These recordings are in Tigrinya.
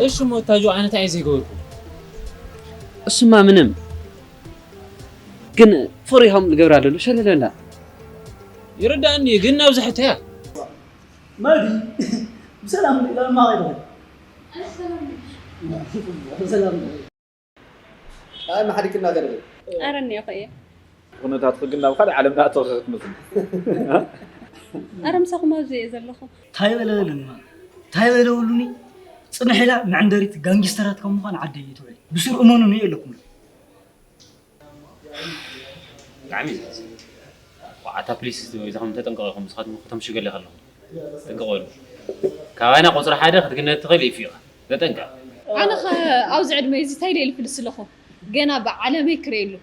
እሺ እሞ እታ ጆ ኣነ እንታይ እየ ዘይገበርኩ? እሱማ ምንም። ግን ፈሪሆም ዝገብራ ዘለዉ ሸለለላ። ይርዳእኒ እዩ፣ ግን ናብዛ ሕቶያ። መዲ ብሰላም ኢላ ማቒ። ብሰላም። ኣይ ማሕዲክና ገለ። ኣረ እኒኦ ከየ ኩነታትኪ ግን ናብ ካልእ ዓለም ዳኣተወኺ ክትመስሊ። ኣረ ምሳኹም ኣብዚ እየ ዘለኹ። ታይ በለ በለኒ ማለት ታይ በለ በሉኒ። ፅንሕ ኢላ መዕንደሪት ጋንጊስተራት ከም ምዃን ዓደይ እየ ትውዕል። ብሱር እመኑኒ ኣለኩም። ብጣዕሚ እዩ ዘሕዝን። ዋዕታ ፕሊስ እዚኹም ተጠንቀቑ ኢኹም ንስኻትኩም ከተምሽገለ ከለኹም ጥንቅቕ በሉ። ካባና ቁፅሪ ሓደ ክትግነ እትኽእል ኢፍ ኢኻ። ተጠንቀቕ። ኣነ ኸ ኣብዚ ዕድመይ እዚ ታይ ኢለ ይልፍልስ ኣለኹ? ገና ብዓለመይ ክርእየሉ።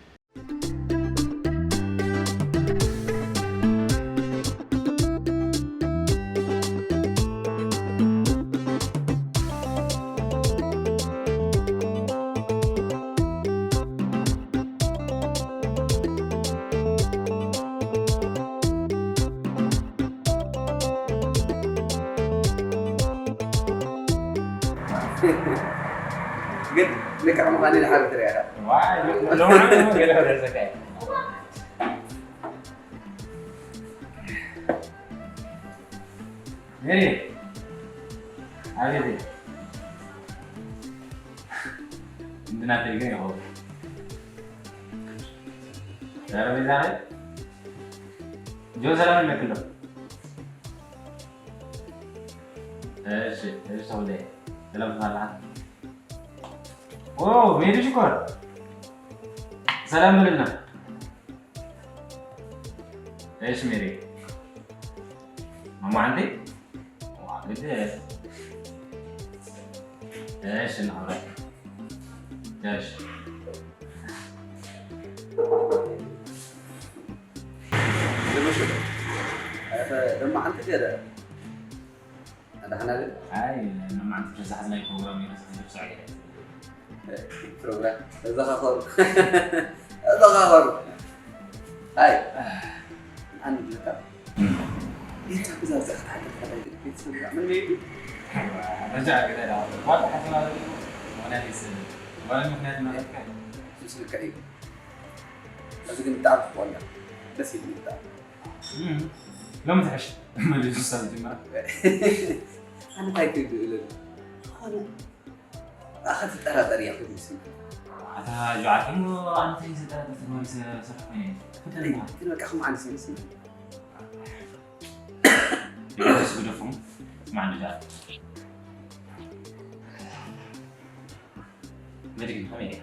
ግን ልክዕ ምዃነይ ድሓር ትሪኣ ኢኻ። ሜሪ ኣቤት እንድናተይ ግን ይኸው ጠረጴዛ ላይ ጆ ሰላም ይለክሎ። እሺ እሺ ሰውዴ ሰላም ትባልዓ። ኦ ሜሪ ሽኮር ሰላም ብልና። እሺ ሜሪ ማማ ዓንዲ ዋ ግድ እሺ ናውራ እሺ ዝምሽል ሎማዓንቲ ገለ ኣዳሕና ግን ኣይ ሎማዓንቲ ተዛሕዝናይ ፕሮግራም እዩ ዝብሳዕ እየ ፕሮግራም ተዘኻኸሩ ተዘኻኸሩ ኣይ ኣንድካ ቤታ ብዛ ዝኽታለ ተኸታይ ቤተሰብ ምን ሜቢ ረጃ ገዳ ዋላ ሓትና ዋላ ምክንያት እናኸትካ ስልካ እዩ እዚ ግን ብጣዕሚ ትቆላ ደስ ይብል ብጣዕሚ ሎም ዝሕሽ መሊሱ ሰብ ጅምራ ኣነ እንታይ ክብል ዝኾነ ኣኸ ትጠራጠር እያ ክትምስል ኣታ ጆዓት እሞ ኣንተ ዝጠራጠር ትመልሰ ስራሕ ኮይነ ግን በቃ ከም ዓንስ ይመስል ይገደስ ግደፎም ስማዕ ንጃት መድግን ከመይ ዲኻ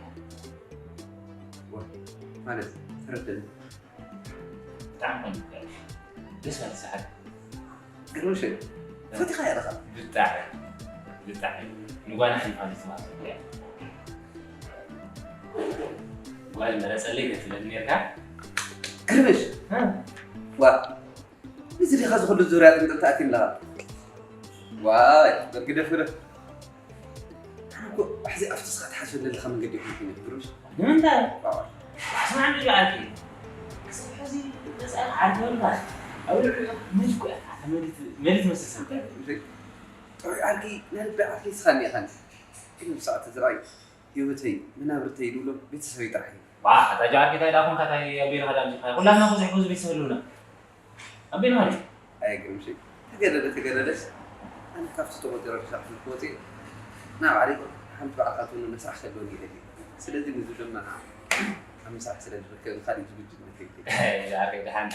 ማለት ተረደኒ ብጣዕሚ ከም ደስ ባል ሰሓት ግርምሽ ፈቲኻ ያለኻ ብጣዕሚ ብጣዕሚ ንጓና ሓሊፋ ዝትባል ጓል መረፀለይ ገትብለኒ ነርካ ግርምሽ ዋ እዚ ዲኻ ዝኹሉ ዙርያ ጥምጥም ተኣትዩ ኣለኻ ዋይ በርግደፍ ግደፍ ኣነ እኮ ሕዚ ኣብቲ ስኻ ትሓስበኒ ዘለኻ መንገዲ ይኹን ኮይኑ ግርምሽ ንምንታይ ኣስማዕ ንጆ ዓርኪ ክሳብ ሕዚ መፅኣል ዓርኪ በልካ ኣብ ልዕሊ መሊት መሊት መስል ሰብ ጥዑይ ዓርኪ ናይ ልቢ ዓርኪ ንስኻ እኒኢኻኒ ግን ብሰዓት ዝረኣይ ህይወተይ መናብርተይ ዝብሎ ቤተሰበይ ጥራሕ እዩ ዋ እታ ጆ ዓርኪ እንታይ ዳኹም ካታይ ኣቤልኻ ዳምዚኻ ኩላትና ብዙሕ ብዙ ቤተሰብ ኣለውና ኣቤል ማለት ኣየግርምሽ ተገደደ ተገደደስ ኣነ ካብቲ ተቆጢረ ክሳብ ክወፅእ ናብ ዓሊ ሓንቲ በዓልካ ትውንነ ስራሕ ከለኒ ይደሊ ስለዚ ንዚ ድማ ኣብ ምሳሕ ስለ ዝርከብ ንካሊእ ዝግጅት መከይድ ዛሬ ደሓን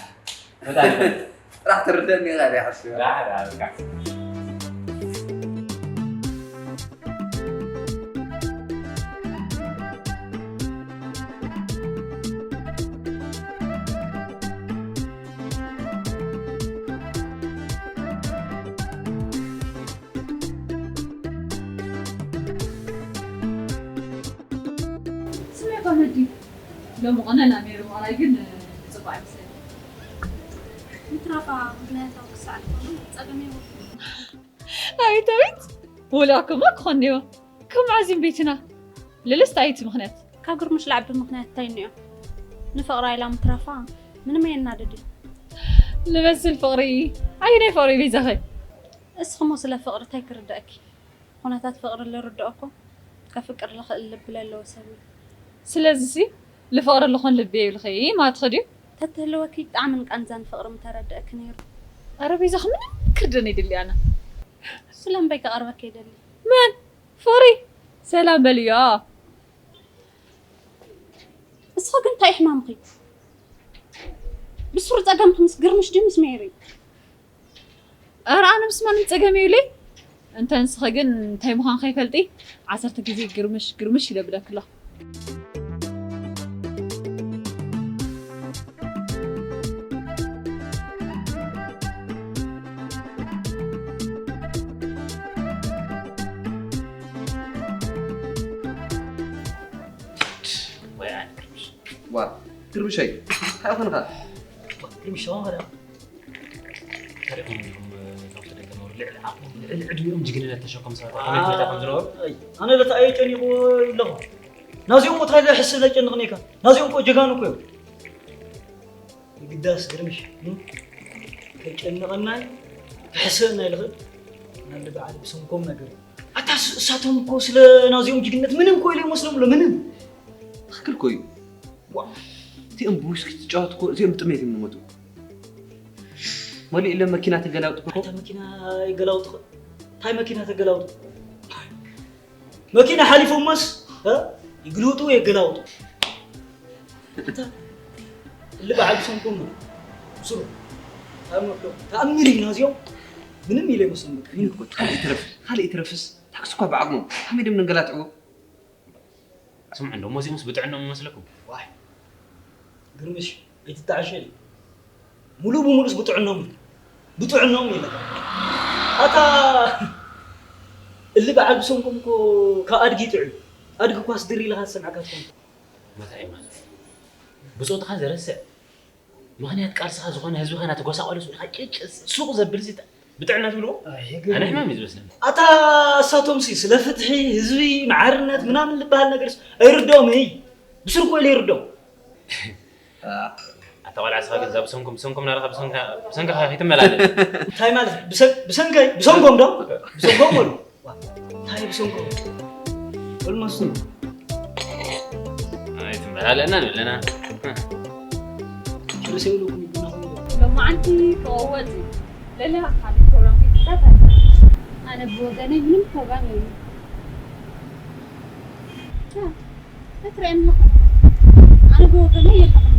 ጥራሕ ትርደኒ ኢኻ ዲያ ሓስብ ስሜት ኣመዲ ሎሚ ቀነና ነይሩ ምቕራይ ግን ፅቡቅ ኣይመስለኒ ምትራፋ ምክንያታዊ ክሳዕ ዝኾነ ፀገም የብሉ ኣቤት ኣቤት ወላኩማ ክኾን ነይዋ ከም ዓዚም ቤትና ልልስታ ኣይቲ ምክንያት ካብ ግርምሽ ላዕቢ ምክንያት እንታይ እኒኦ ንፍቕራ ኢላ ምትራፋ ምንም ኣየናድድ እዩ ልበስል ፍቕሪ ኣየናይ ፍቕሪ ቤዛኸ እስኽሞ ስለ ፍቕሪ እንታይ ክርዳእኪ ኩነታት ፍቕሪ ልርድኦ እኮ ከፍቅር ልኽእል ልቢ ለለዎ ሰብ እዩ። ስለዚሲ ልፍቕሪ ልኾን ልቢ የብልኺ ማለትኺ ድዩ? ተትህልወኪ ጣዕምን ቃንዛን ፍቕሪ ምተረደእኪ ነይሩ። ኣረ ቤዛኺ ምንም ክርደን ኣይደሊ ኣነ። ስለምንታይ ከቕርበኪ ይደሊ? መን? ፍቕሪ? ሰላም በልዮ። እስኺ ግን እንታይ ሕማምኺ? ብስሩ ጸገምኪ ምስ ግርምሽ ድዩ ምስ ሜሪ? ኧረ ኣነ ምስ ማንም ጸገም የብለይ። እንተ ንስኺ ግን እንታይ ምዃን ከይፈልጢ ዓሰርተ ግዜ ግርምሽ ግርምሽ ኢለ ብለኪ ኣለኹ። ወይ ኣነ ግርምሽ። ዋ፣ ግርምሸይ፣ እንታይ ኮንካ? ግርምሽ፣ ሰላም ኸዳ? ታሪኾም እዮም፣ እቶም ተደገመሩ ልዕሊ ዓቕሞም፣ ልዕሊ ዕድሚኦም ጅግንነት ተሸከሙ ሰባት፣ ከመይ ኩነታ ከም ዝነበሩ? ኣይ፣ ኣነ ለታ ኣየ ጨኒቑ ኣለኹ። ናዚኦም እኮ እንታይ ለሕስብ ለጨንቕኒ ኢኻ? ናዚኦም እኮ ጀጋኑ እኮ እዮም። የግዳስ ግርምሽ፣ እም? ከጨንቐናይ፣ ከሕስበናይ ልኽእል። ናንዲ በዓል ብሰንኮም ነገር እዩ። ኣታ ስ-፣ እሳቶም እኮ ስለ ናዚኦም ጅግነት ምንም እኮ ኢለ ይመስሎም ኣሎ፣ ምንም። ትኽክል እኮ እዩ። ዋ፣ እቲኦም ብዊስኪ ትጫወት እኮ፣ እዚኦም ብጥሜት እዮም ዝሞቱ። መሊእሎም መኪና ተገላብጡ እኮ። ኣታ መኪና ይገላውጡ እኮ። እንታይ መኪና ተገላውጡ? መኪና ሓሊፎሞስ፣ እ? ይግልውጡ የገላውጡ። ኣታ እሊ በዓል ብሰንኮም ነው። ብስሩ። ተኣምር ዶ? ተኣምር እዩ ናዚኦም። ምንም ኢለ ይመስሎም በቃ። ይህን እኮ ካልእ ይትረፍ፣ ካልእ ይትረፍስ፣ ታክሲ እኳ ብዓቕሞም። ከመይ ድም ነንገላትዕዎ? ስምዑ እንዶ፣ ሞዚኦምስ ብጥዕኖም ይመስለኩም? ዋይ፣ ግርምሽ፣ ኣይትተዓሸ እዩ። ሙሉእ ብሙሉእስ ብጥዕኖም እዩ። ብጥዕኖም እዩ ለካ። ኣታ፣ እሊ በዓል ብሰንኮም እኮ ካብ ኣድጊ ይጥዕም። ኣድጊ እኳ ስድር ኢልካ ዝሰምዐካ ትኾን። መታኢ ማለት። ብጾትኻ ዘረስዕ፣ ምኽንያት ቃልስኻ ዝኾነ ህዝብኻ እናተጎሳቖለ ስብልካ ጭጭ ሱቕ ዘብል ሲ ብጥዕና ትብልዎ? ኣይ፣ ኣነ ሕማም እዩ ዝመስለኒ። ኣታ እሳቶምሲ ስለ ፍትሒ፣ ህዝቢ፣ ማዕርነት ምናምን ዝበሃል ነገርስ ኣይርድኦም እይ። ብስርኮ ኢለ ይርድኦም። ኣታ ቆልዓ ስኻ ግን እዛ ብሰንኩም፣ ብሰንኩም ናለኻ ብሰንካ፣ ብሰንካ ከይትመላለስ። እንታይ ማለት? ብሰን-፣ ብሰንከይ? ብሰንኮም ዶ? ብሰንኮም በሉ። ዋ፣ እንታይ ብሰንኮም? ኦልሞስት ነው። ኣይትመላለእና ንብለና። ርዕሰ ይብለኩም ይብና ኾይኑ። ሎማዓንቲ ክቐወጥ እዩ። ለለ ካልእ ፕሮግራም ከይትዛተይ። ኣነ ብወገነይ ምንም ፕሮግራም የብሉን። ያ፣ እትርእየኒ ኣለኹ። ኣነ ብወገነይ የለኹን።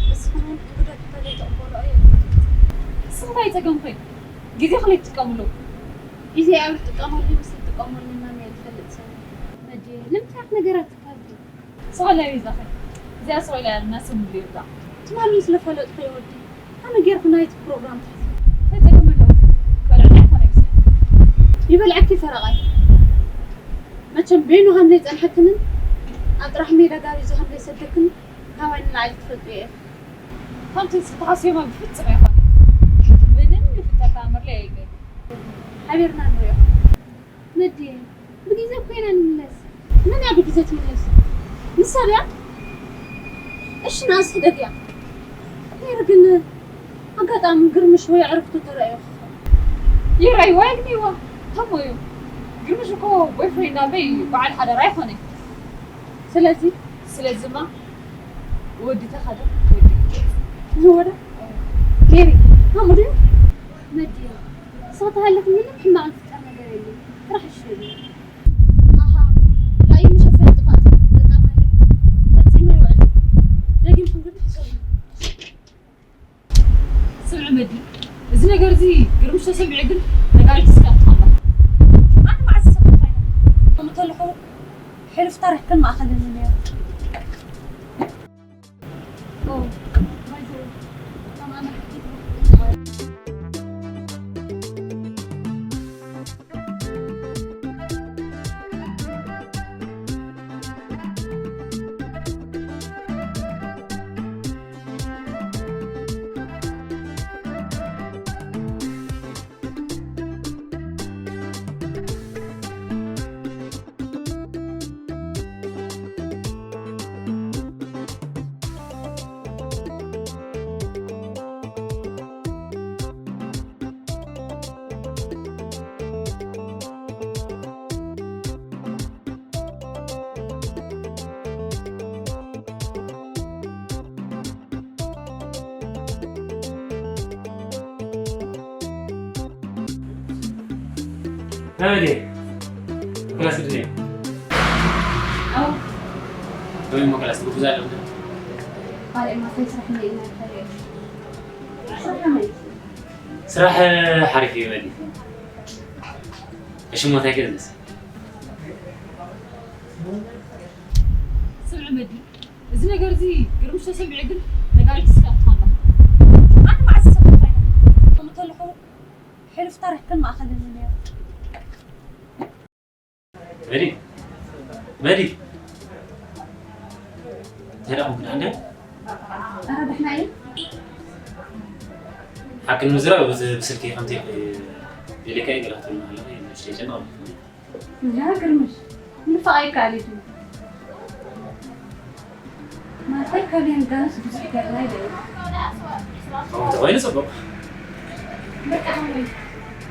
ንስኹም እውን እንግዶት እንተዘይትቕበልኦ የለን። ንስኹም እንታይ ጸገምኩም? ግዜኹም ኣይትጥቀምሉ። ግዜ ኣብ ዝጥቀመሉ ምስ ዝጥቀመሉ መን እየ ዝፈልጥ ሰብ? መድየ፣ ንምንታይ ኢኻ ነገራት ትካብዲ? ስቕ ኢላ ቤዛኺ። እዚኣ ስቕ ኢላ እያ፣ እናሰምሉ ይርዳእ። ትማሊ ስለ ፈለጥኩ እየ ወዲ። ከመይ ጌርኩ ናይቲ ፕሮግራም ትሕዚ? እንታይ ጸገም ኣለዎ? ከልዕል ኣይኮነ ግዜ። ይበልዐኪ ፈረቓይ። መቸም በይኑ ከም ዘይጸንሐክንን ኣብ ጥራሕ ሜዳ ጋቢዙ ከም ዘይሰደክን ካባይ ንላዕሊ ትፈልጥዮ ኢኺ። ከምቲ ንስኺ ትሓስብዮ ብፍጹም ኣይኮነን። ምንም ዝፍጠር ተኣምር ላይ ኣይገድን። ሓቢርና ንሪኦ። መድየ፣ ብግዜ እኮ ኢና ንምለስ። መን እያ ብግዜ ትምለስ? ንሳ ድያ? እሺ፣ ንኣስ ሕደግያ። ሄር ግን ኣጋጣሚ ግርምሽ ወይ ኣዕርክቱ ተራእዮ ክኸውን። ይራይ ወይ ኣግኒዋ። ከሞ እዩ። ግርምሽ እኮ ቦይፍሬንድ ኣበይ በዓል ሓዳር ኣይኮነን። ስለዚ? ስለዚማ ወዲ ተኸደ ወዲ ይገጽ። ንወደ? ሜሪ፣ ከምኡ ድዩ? መድየ፣ ንስኺ ተሃለኺ ምንም ሕማቕ ዝፍጠር ነገር የለን። ጥራሕ እሺ በሊ። ኣሃ፣ ራእይ መሸፈኒ ጥፍኣት ይጥቀማሉ። ፈጺሙ ኣይውዕልን። ደጊምኩም ግን ሕሰቡ። ስምዒ መዲ፣ እዚ ነገር እዚ ግርምሽ ተሰሚዑ ግን ነጋሪት እስኪ ኣትኸላ። ኣነ መዓስ ዝሰማዕኩ ኮይነ? ከምኡ ተለኹ ሕሉፍ ታሪኽክን ማእኸልን እዩ ነይሩ። ኦ፣ ባይ ዘ ወይ፣ ከም ኣነ ሕጂ ናበይ ድየ? ክላስ ግድን እየ። ኣው። ከመይ እሞ ክላስ ትጉብዝ ኣለኹ? ካልእ ማሳይ ስራሕ እንደ ኢና ንፈልጥ። ስራሕ ከመይ? ስራሕ ሓሪፍ እዩ መዲ። እሺ፣ እሞ እንታይ ገዝእስ? ስምዒ መዲ፣ እዚ ነገር እዚ ግርምሽ ተሰሚዑ ግን ነጋሪት ስካፍታ ኣላ። ኣነ መዓስ ዝሰማዕኩ ኣይነበርኩን። ከምኡ እንተለኹ ሕሉፍ ታሪኽክን ማእኸልን እዩ ነይሩ። መዲ፣ መዲ። እንታይ ደኣ ኮንክ ደሓን ድያ? ኧረ ደሕና እየ። ሓቂ ንምዝራብ ብዚ-፣ ብስልኪ ከምቲ ደሊካዮ ገለ ክትብለኒ ከለኺ ንእሽተይ ጨነቐኒ። ያ ግርምሽ፣ ምንፋቕ ኣይከኣል እዩ። ማለተይ፣ ካብ ሊንጋኖስ ብዙሕ ገርና ኢለ እየ። ከምኡ እንተኾይኑ ጽቡቕ። በቃ፣ ሓወይ።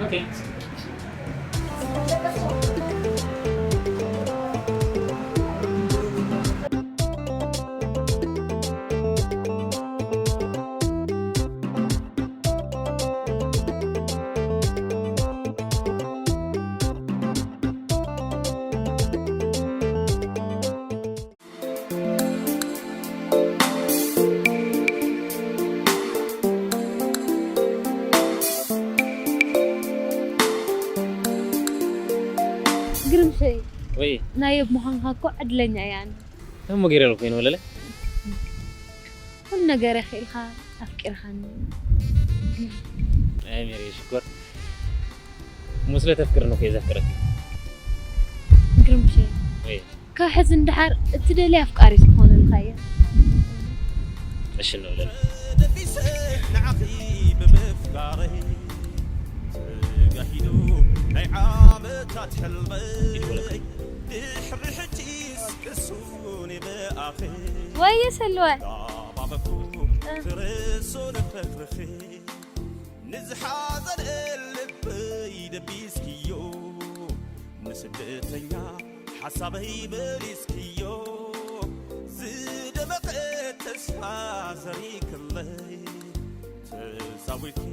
ኦኬ። ግርምሸይ፣ ወይ። ናይ ኣብ ምዃንካ እኮ ዕድለኛ እየ ኣነ። እሞ ገይረ ኣለኹ ኮይነ ወለለ? ኩሉ ነገር የኽኢልካ፣ ኣፍቂርካኒ። ኣይ ሜሪ፣ ሽኮር። እሞ ስለ ተፍቅርኒ እኮ እየ ዘፍቅረኪ። ግርምሸይ። ወይ። ካብ ሕዚ ንደሓር እትደልያ ኣፍቃሪት ክኾነልካ እየ። እሺ፣ ንውለድ። ደቢሰ ንዓኺ ብምፍቃረይ ተጋሂዱ ናይ ዓመታት ሕልመይ። ድሕሪ ሕጂስ ቅሱን እየ ብኣኺ። ወየ ሰልወ። ዳባበኩ እ። ትርሱ ንፍቕርኺ። ንዝሓዘነ ልበይ ደቢስክዮ፣ ንስደተኛ ሓሳበይ መሊስክዮ፣ ዝደመቐ ተስፋ ዘሪክለይ፣ ተዛዊርኪ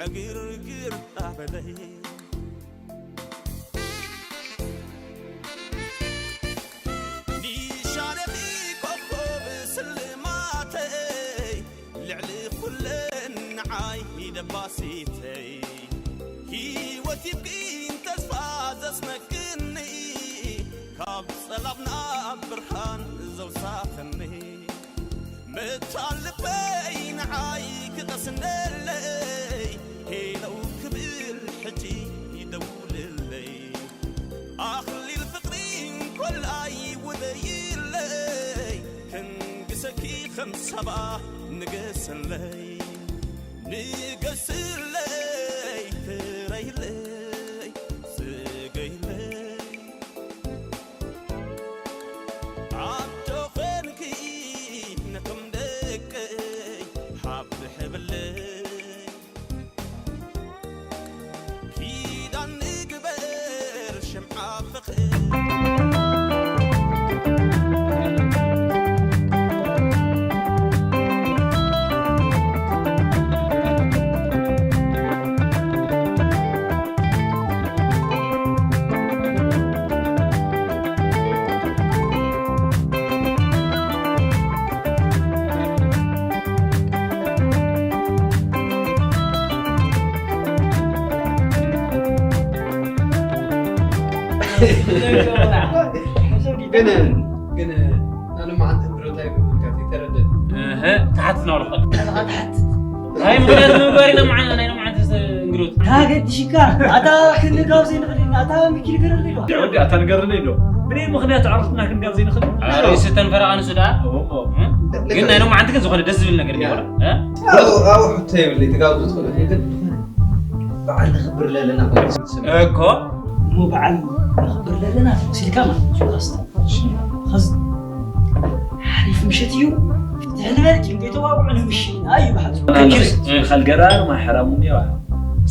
ዕግርግር ኣበለይ። ኒሻነኺ ኮኾብ ስልማተይ፣ ልዕሊ ኩለን ንዓይ ደባሲተይ፣ ህይወት ይብኪን ተስፋ ዘስነክኒ፣ ካብ ጸላም ናብ ብርሃን ዘውሳኽኒ። መታን ልበይ ንዓይ ክቐስነለይ፣ ሄለው ክብል ሕጂ ይደውልለይ። ኣኽሊል ፍቕሪ እንኮላይ ውበይለይ፣ ከንግሰኪ ከም ሳባ ንገሰለይ። ንገስለይ፣ ትረይለይ፣ ስገይለይ። ኣዶ ኾንኪ ነቶም ደቀይ ሃብ ሕብለይ። ኪዳን ንግበር ሽምዓ ፍቕሪ። ግን ግን ናሎማዓንቲ እንግዶታይ ብምምልካት ይተረደኒ። እህ፣ ትሓትትና ወልኸ። ኣነ ትሓትት። ናይ ምኽንያት ምግባር ኢና መዓና ናይ ሎማዓንቲ እንግዶት። ታገድሽካ ኣታ ክንጋብዘ ንኽእል ኢና ኣታ ምኪ ንገረኒ ኢሎ። ወዲ ኣታ ንገረኒ ኢሎ። ብናይ ምኽንያት ዓርክትና ክንጋብዘ ንኽእል። ኣረ ይስተን ፈረቓ ንሱ ደኣ። እዎ፣ እዎ። እ? ግን ናይ ሎማዓንቲ ግን ዝኾነ ደስ ዝብል ነገር እኒኦ። እ? ኣብኡ፣ ኣብኡ ሕቶ የብለይ፣ ትጋብዙ ትኽእሉ ኢኹም፣ ግን በዓል ነኽብር ለለና እኮ። እሞ በዓል ነኽብር ለለና ተመሲልካ ማለት እዩ። ኸዚ፣ ኸዚ ሓሪፍ ምሸት እዩ። ፍትሕ ንበል፣ ኪም ቤተዋግዑ ንምሽ። ኣይ፣ ይበሃል። ኪም፣ እ፣ ካልገራር ማሕራሙን ያው፣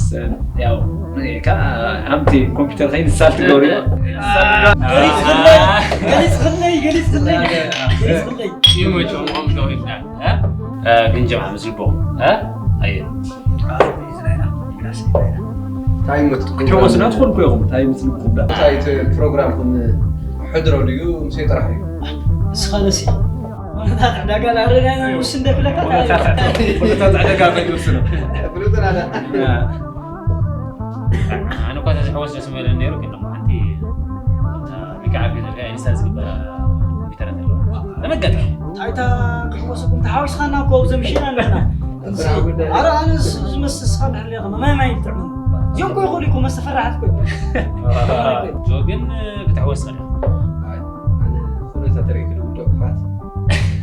ስ-፣ ያው፣ እ፣ ካ-፣ ኣምቲ ኮምፒውተር ኸይን ሳልት ገበሩ። ገሊጽ ኽለይ፣ ገሊጽ ኽለይ፣ ገሊጽ ኽለይ። ገሊጽ ኽለይ። ይመቸውም ከምዚ ኾይንና። እ? እ፣ ግን ጀምዓ ምስ ልቦም፣ እ? ኣየ። እንታይ መትኩም ክትሕወሱና ትኾንኩ ኢኹም። እንታይ ምስልኩም ዳ? እንታይ እቲ ፕሮግራምኩም ሕድሮ ድዩ? ምሴ ጥራሕ እዩ። እስኻ ነሲ። ኩነታት ዕዳጋ ናረዳይ ውስን ደፍለካ ኩነታት ዕዳጋ ፈጅ ውስን ነው። ፍሉጥን ኣለ። ኣነ እኳ ተዝሕወስ ደስ ምበለኒ ነይሩ፣ ግን ደሞ ሓንቲ እታ ቢካ ዓርኪ ዘድልያ ኢንስታል ዝግበራ ኮምፒውተራት ኣለዋ። ተመገጥ። ታይታ ክሕወሰኩም ተሓዊስኻና እኮ ኣብዚ ምሽና ኣለና። ኣረ ኣነ ዝመስል ስኻ እንድሕር ሌኻ ማይ ማይ ይጥዕም። እዚኦም እኮ ይኹን እኮ መስተ ፈራሓት እኮ እዮም። ጆ ግን ክትሕወስ ጸኒሑ። ኣይ፣ ኣነ ኩነታት ርኢኺ ዶ ውድኦ ክፋት?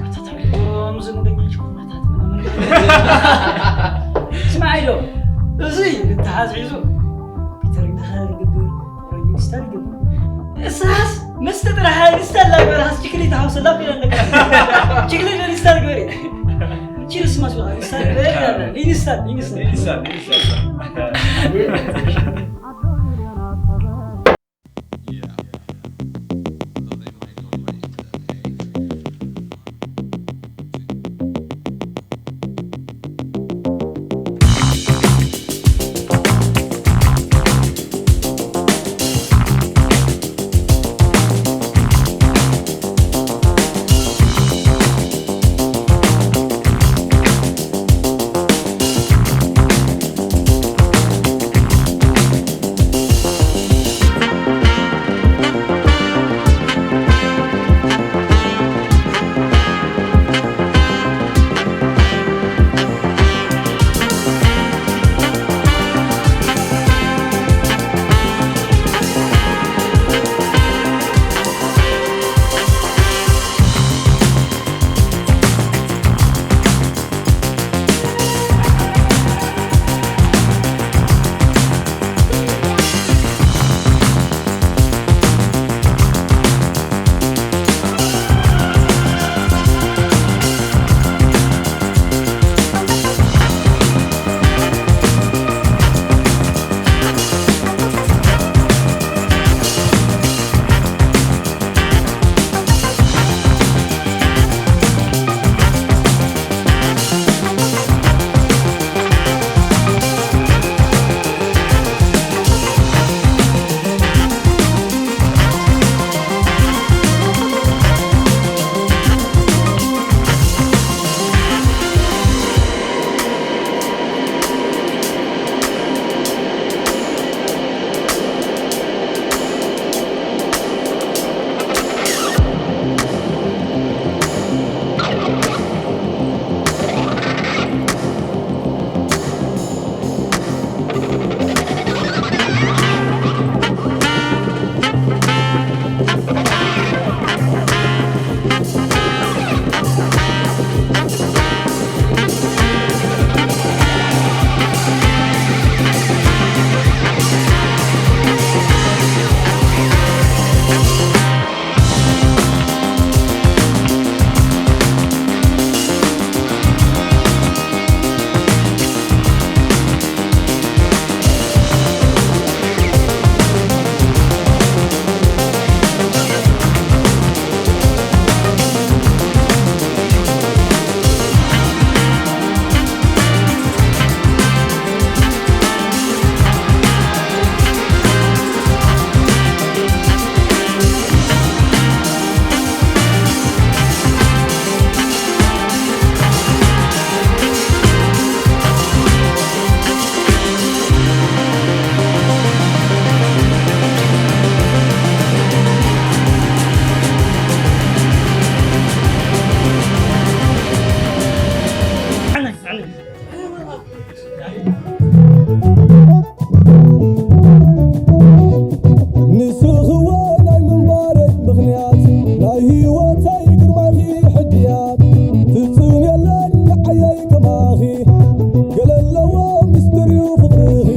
ኣታ ተሪእኩም ዝንደኛ ሽኩርናታት ምናምን። ስማዕ ኢዶ፣ እዚ ንተሓዝ ሒዙ ኮምፒውተር እንድሕር ግብር፣ ሬጅስተር ግብር። እሳስ መስተ ጥራሕ ኢንስታል ላግበርሃስ ችክሊት ሃውስ ላብ ኢለ ኣለካ። ችክሊት ኢንስታል ግበሪ። ቺርስ ማስዋ ኢንስታል ግበሪ። ኢንስታል፣ ኢንስታል። ኢንስታል፣ ኢንስታል። ንስኽዎ ናይ ምንባረይ ምኽንያት፣ ናይ ህይወተይ ግርማኺ ሕድያት። ፍጹም የለን ንዓየይ ከማኺ፣ ገለ ኣለዎ ምስጢር እዩ ፍቕርኺ።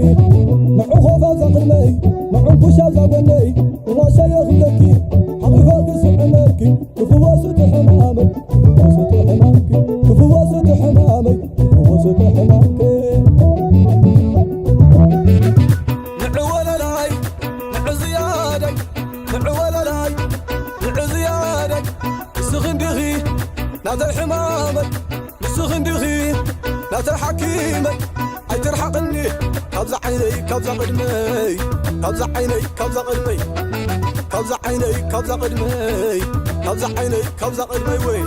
ንዑ ኮፍ ኣብዛ ቅድመይ፣ ንዑ ኩሽ ኣብዛ ጎነይ፣ እዋሻ የኽብለኪ፣ ሓቒፈ ክስዕመኪ። ክፍወስ እቲ ሕማመይ፣ ክፍወስ እቲ ሕማምኪ፣ ክፍወስ እቲ ሕማመይ፣ ክፍወስ እቲ ሕማምኪ። ንዑ ወለላይ፣ ንዑ ዝያደይ፣ ንዑ ወለላይ፣ ንዑ ዝያደይ፣ ንስኺ እንዲኺ ናተይ ሕማመይ፣ ንስኺ እንዲኺ ናተይ ሓኪመይ፣ ኣይትርሓቕኒ ካብ ካብዛ ዓይነይ ካብዛ ቅድመይ ካብዛ ዓይነይ ካብዛ ቅድመይ ካብዛ ዓይነይ ካብዛ ቅድመይ ካብዛ ዓይነይ ካብዛ ቅድመይ ወይ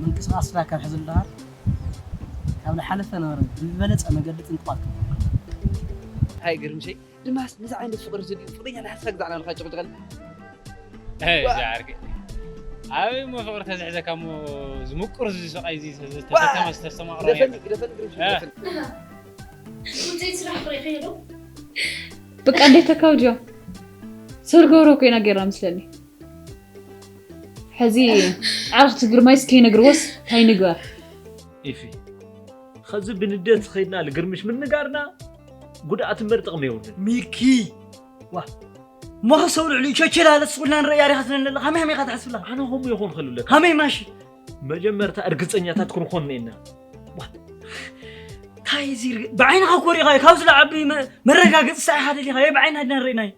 ምንቅስቃስና ካብ ሕዚ እንዳሃር ካብ ዝሓለፈ ነበረ ብዝበለፀ መገዲ ጥንቁቓት ክንኮን ሃይ ግርምሸይ ድማስ ነዚ ዓይነት ፍቅሪ ዝድዩ ፍቅረኛ ንሓስካ ግዛዕና ኣለካ ጭቅጭቀል ዓርቂ ኣበይ እሞ ፍቅሪ ተዝሕዘካ እሞ ዝምቁር እዚ ሰቃይ እዚ ተተማ ዝተስተማቅሮ ግደፈኒ ግደፈኒ ግርምሸይ ግደፈኒ ውፅኢት ስራሕ ክርኢ ከይዶ ብቃ እንዴት ተካውጆ ስር ገብሮ ኮይና ገይራ ምስለኒ ሕዚ ዓርክቲ ግርማይስ ከይነግርዎስ እንታይ ንግበር ኢፊ ኸዚ ብንደት ኸይድና ልግርምሽ ምንጋርና ጉድኣት እምበር ጥቕሚ የብሉን ሚኪ ዋ እሞ ከሰው ልዕሊ ቸቸላ ለስቁልና ንረእያ ሪኻ ትነን ኣለኻ ከመይ ከመይ ኢኻ ትሓስብላ ኣነ ከምኡ ይኹን ክልብለካ ከመይ ማሺ መጀመርታ እርግፀኛታት ክንኾን ነና እንታይ እዚ ብዓይንኻ ኮሪኻ ካብዚ ለዓቢ መረጋገፂ ሳይ ሓደ ዲኻ ብዓይና ድና ንርእናይ